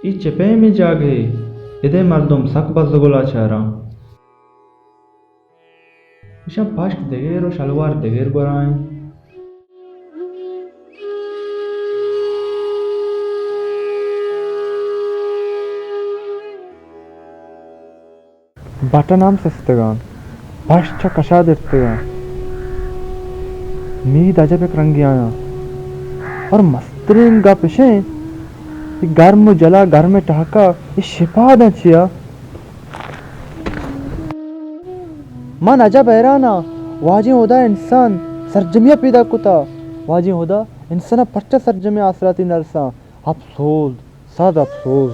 اے چہ پیمیں جاگہے؟ ادے مردم سک بزگ ءُ لاچاراں۔ ایشاں پشک دگیر ءُ شلوار دگیر گورا اِنت۔ بٹن ہم سستگاں، پشت چہ کشا درتگاں۔ مید عجب یک رنگی آیاں۔ اور مستریں گپ اش اِنت کہ گرم ءُ جلا، گرم ءُ ٹہکا، اے شپاداں چیا؟ من عجب حیراناں، واجہیں ہدا انسان سرجمیا پیدا کتا۔ واجہیں ہدا انسانا پرچا سرجمیں آسراتی نرساں؟ افسوز، صد افسوز۔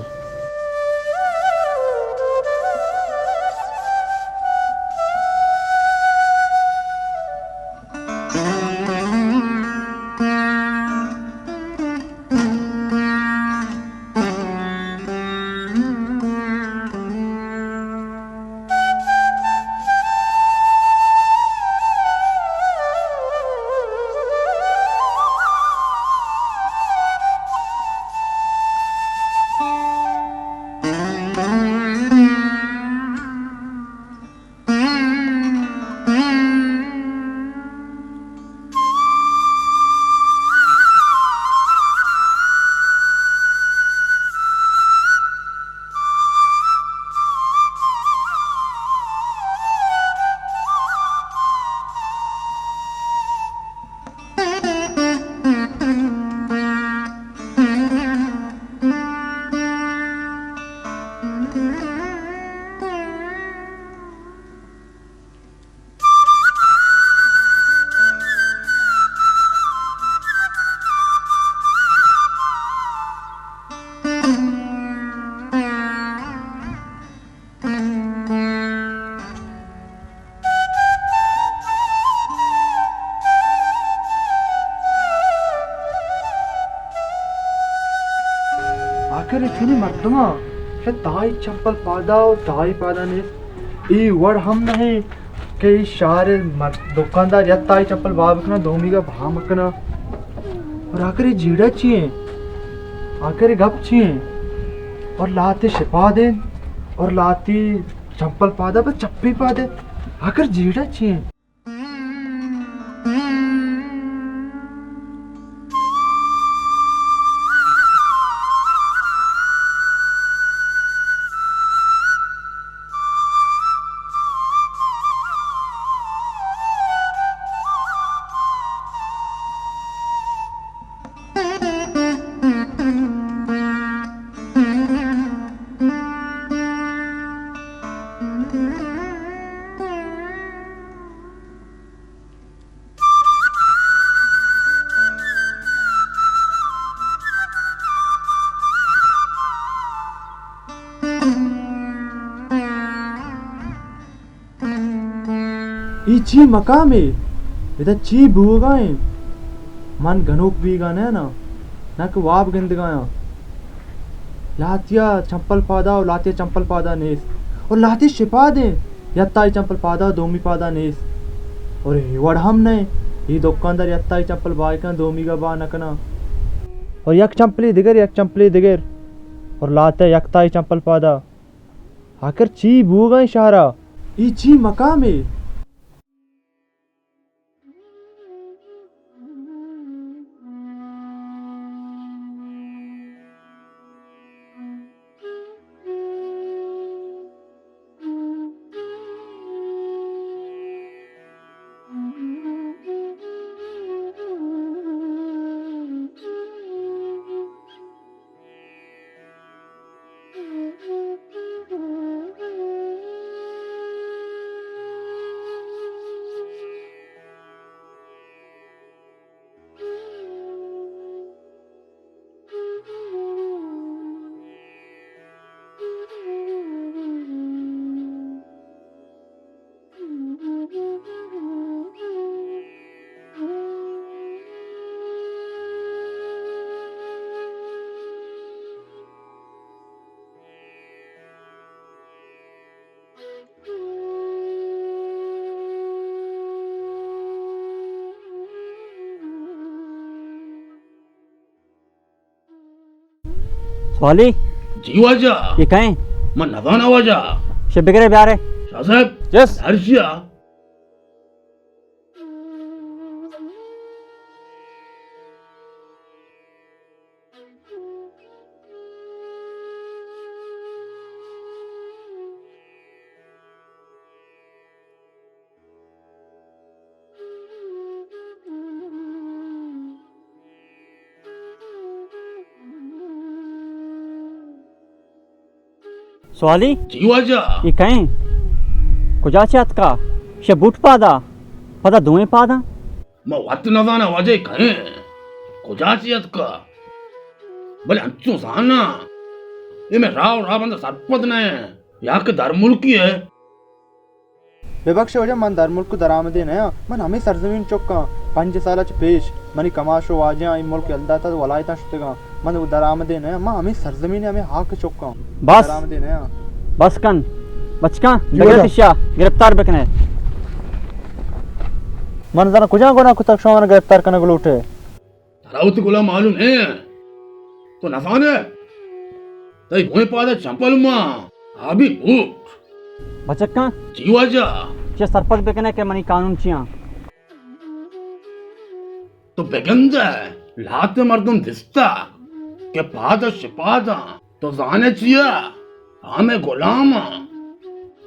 چونی مردماں کہ تائی چمپل پادا و تائی پادا نیست، ای وڑ ہم نہیں کہ ای شہر مر-، دکاندار یک تائی چمپل بہا بکنا، دومی کا بہا مکنا۔ اور آخر یہ جیڑا چی ہیں؟ آخر یہ گپ چی ہیں؟ اور لاتے شپا دیں اور لاتی چمپل پادا پر چپی پادے۔ آخر جیڑا چی ہیں؟ اے چی مقامے؟ ادا چی بوگا ایں؟ من گنوک بیگا نہ نا، نہ کہ واب گندگا آں۔ لاتیا چمپل پادا و لاتیا چمپل پادا نیست۔ و لاتی شپاد ایں۔ یک تائی چمپل پادا، دومی پادا نیست۔ اور اے وڑ ہم نہ ایں۔ اے دکاندار یک تائی چمپل بہا کن، دومی گا بہا نہ کنا۔ اور یک چمپلی دگر، یک چمپلی دگر۔ اور لاتے یک تائی چمپل پادا۔ آخر چی بوگا ایں شہرا؟ اے چی مقامے؟ سوالی؟ جی واجہ۔ یہ کہیں؟ من نزاناں واجہ۔ شے بگرے بیارے۔ شاہ صاحب۔ یس۔ ہر شیا۔ سوالی؟ جی واجہ۔ یہ کہیں؟ کجا چہ اتکا؟ شے بوٹ پادا؟ پدا دوئیں پاداں؟ ما وت نزاناں واجہ کہیں کجا چہ اتکا، بلے انچو زاناں اے مئے راہ و راہبند سرپد نہ ایں، یا کہ درملکی ایں۔ ببخش واجہ، من درملک درآمدے نیاں، من ہمے سرزمین چکاں۔ پنچ سال چہ پیش منی کماش و واجہاں اے ملک یلہ داتگ، ولایتاں شتگاں۔ من درآمدے نیاں، من ہمے سرزمین، ہمے ہاک چکاں۔ بس۔ درآمدے نیاں۔ بس کن۔ بچکاں، جی بگر واجہ۔ تشیا گرفتار بکنے۔ من زاناں کجا گناہ کتگ، شما من گرفتار کنگ لوٹے۔ ترا وتی گلام معلوم نہ ایں؟ تو نزانے؟ تئی دوئیں پاد ءَ چمپل ما آبی بوٹ۔ بچکاں؟ جی واجہ۔ چہ سرپد بکنے کہ منی قانون چیاں؟ تو بگندے، لہتے مردم دیستہ کہ پاد ءَ شپاداں۔ تو زانے چیا؟ آ مئے گلاماں۔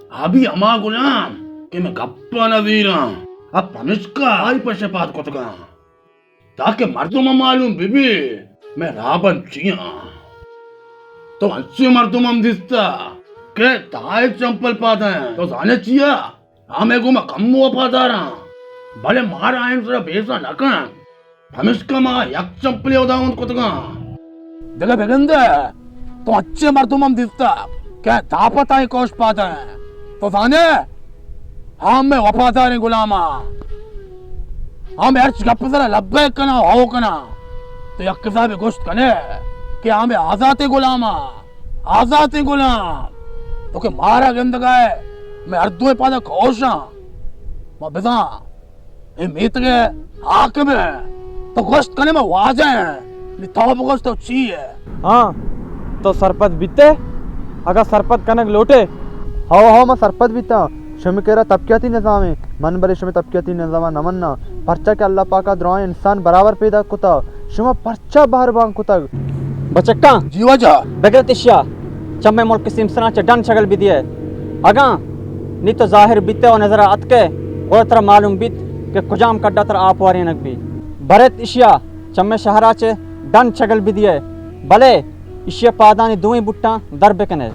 آ بی ہما گلام کہ مئے گپاں نہ زیراں۔ آ پمشکا آئی پہ شپاد کتگاں۔ تاکہ مردماں معلوم بہ بی مئے راہبند چیاں۔ تو انچیں مردم ہم دیستہ کہ تائی چمپل پاداں۔ تو زانے چیا؟ آ مئے گوما کم وپاداراں، بلے مارا آیانی سرا بیسہ نہ کننت۔ پمشکا ما یک چمپلے ہداوند کتگاں۔ دگہ بگندے، تو انچیں مردم ہم دیستہ کہ تاپتائیں کوش پاداں۔ تو زانے، آ مئے وپاداریں گلاماں۔ آ مئے ہرچ گپ سرا لبیک کناں، ہو کناں۔ تو یک حسابے گوشت کنے۔ کہ آ مئے آزاتیں غلام آں، آزاتیں غلام۔ تو کہ مارا گندگا ئے، مئے ہر دوئیں پادا کوش آں۔ ما بزاں اے میتگ ءِ حاکم ءَ۔ تو گوشت کنے ما واجہ ایں، نی تو بگوش تو چی ئے؟ ہاں، تو سرپد بیتے؟ اگاں سرپد کنگ لوٹے؟ ہو ہو، ما سرپد بیتاں۔ شمے کرا طبقیاتی نظام ایں، من بلے شمے طبقیاتی نظام ءَ نہ مناں، پرچا کہ اللہ پاک ءَ درائیں انسان برابر پیدا کتا۔ شما پرچا بہر بانگ کتگ؟ بچکاں، جی واجہ۔ بگرت اشیا، چمے ملک سیمسراں چہ ڈن چگل بدیئے۔ اگاں نی تو ظاہر بیتے و نظر ءَ اتکے، گڑا ترا معلوم بیت کہ کجام کڈ ءَ ترا آپ وارینگ بیت۔ برت اشیا، چمے شہر ءَ چہ ڈن چگل بدیئے، بلے اشی ءِ پادانی دوئیں بٹاں در بکنے۔